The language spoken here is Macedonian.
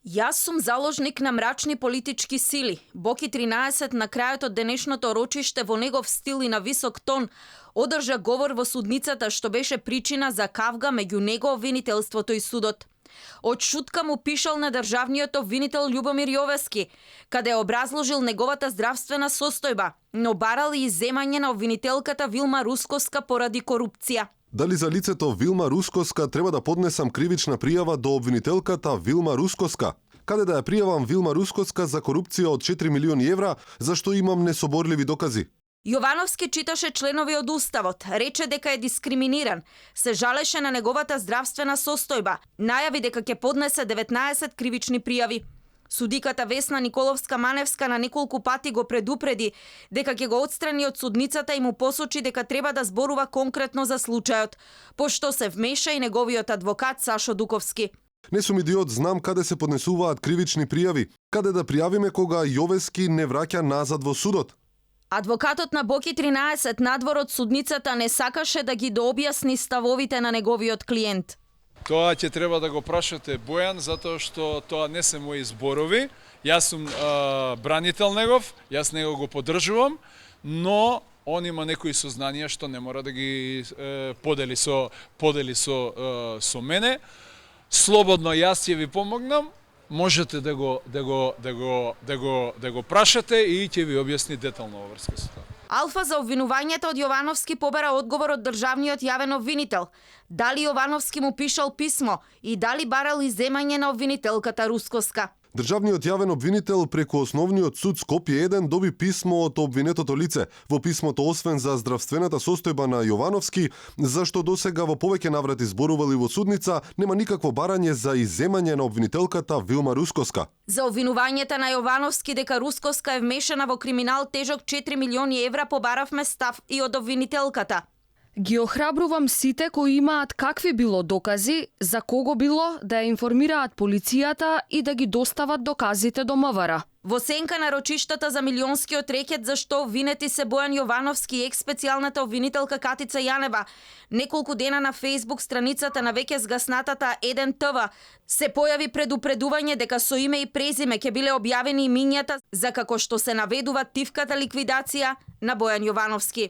Јас сум заложник на мрачни политички сили. Боки 13 на крајот од денешното рочиште во негов стил и на висок тон одржа говор во судницата што беше причина за кавга меѓу него, обвинителството и судот. Од шутка му пишал на државниот обвинител Љубомир Јовески, каде образложил неговата здравствена состојба, но барал и изземање на обвинителката Вилма Русковска поради корупција. Дали за лицето Вилма Русковска треба да поднесам кривична пријава до обвинителката Вилма Русковска? Каде да ја пријавам Вилма Русковска за корупција од 4 милиони евра, зашто имам несоборливи докази? Јовановски читаше членови од Уставот, рече дека е дискриминиран, се жалеше на неговата здравствена состојба, најави дека ќе поднесе 19 кривични пријави. Судиката Весна Николовска-Маневска на неколку пати го предупреди дека ќе го отстрани од судницата и му посочи дека треба да зборува конкретно за случајот, пошто се вмеша и неговиот адвокат Сашо Дуковски. Не сум идиот, знам каде се поднесуваат кривични пријави, каде да пријавиме кога Јовески не враќа назад во судот. Адвокатот на Боки 13 надвор од судницата не сакаше да ги дообјасни ставовите на неговиот клиент. Тоа ќе треба да го прашате Бојан, затоа што тоа не се мои зборови. Јас сум бранител негов, јас него го поддржувам, но он има некои сознанија што не мора да ги подели со мене. Слободно јас ќе ви помогнам, можете да го прашате и ќе ви објасни детално во врска со тоа. Алфа за обвинувањето од Јовановски побара одговор од државниот јавен обвинител. Дали Јовановски му пишал писмо и дали барал изземање на обвинителката Русковска. Државниот јавен обвинител преку Основниот суд Скопје 1 доби писмо од обвинетото лице. Во писмото освен за здравствената состојба на Јовановски, зашто досега во повеќе наврати зборували во судница, нема никакво барање за изземање на обвинителката Вилма Русковска. За обвинувањето на Јовановски дека Русковска е вмешана во криминал тежок 4 милиони евра побаравме став и од обвинителката. Ги охрабрувам сите кои имаат какви било докази, за кого било, да ја информираат полицијата и да ги достават доказите до МВР. Во сенка на рочиштата за милионскиот рекет за што обвинети се Бојан Јовановски и екс-специјалната обвинителка Катица Јанева, неколку дена на Facebook страницата на веќе згаснатата 1 ТВ се појави предупредување дека со име и презиме ќе биле објавени имињата за како што се наведува тивката ликвидација на Бојан Јовановски.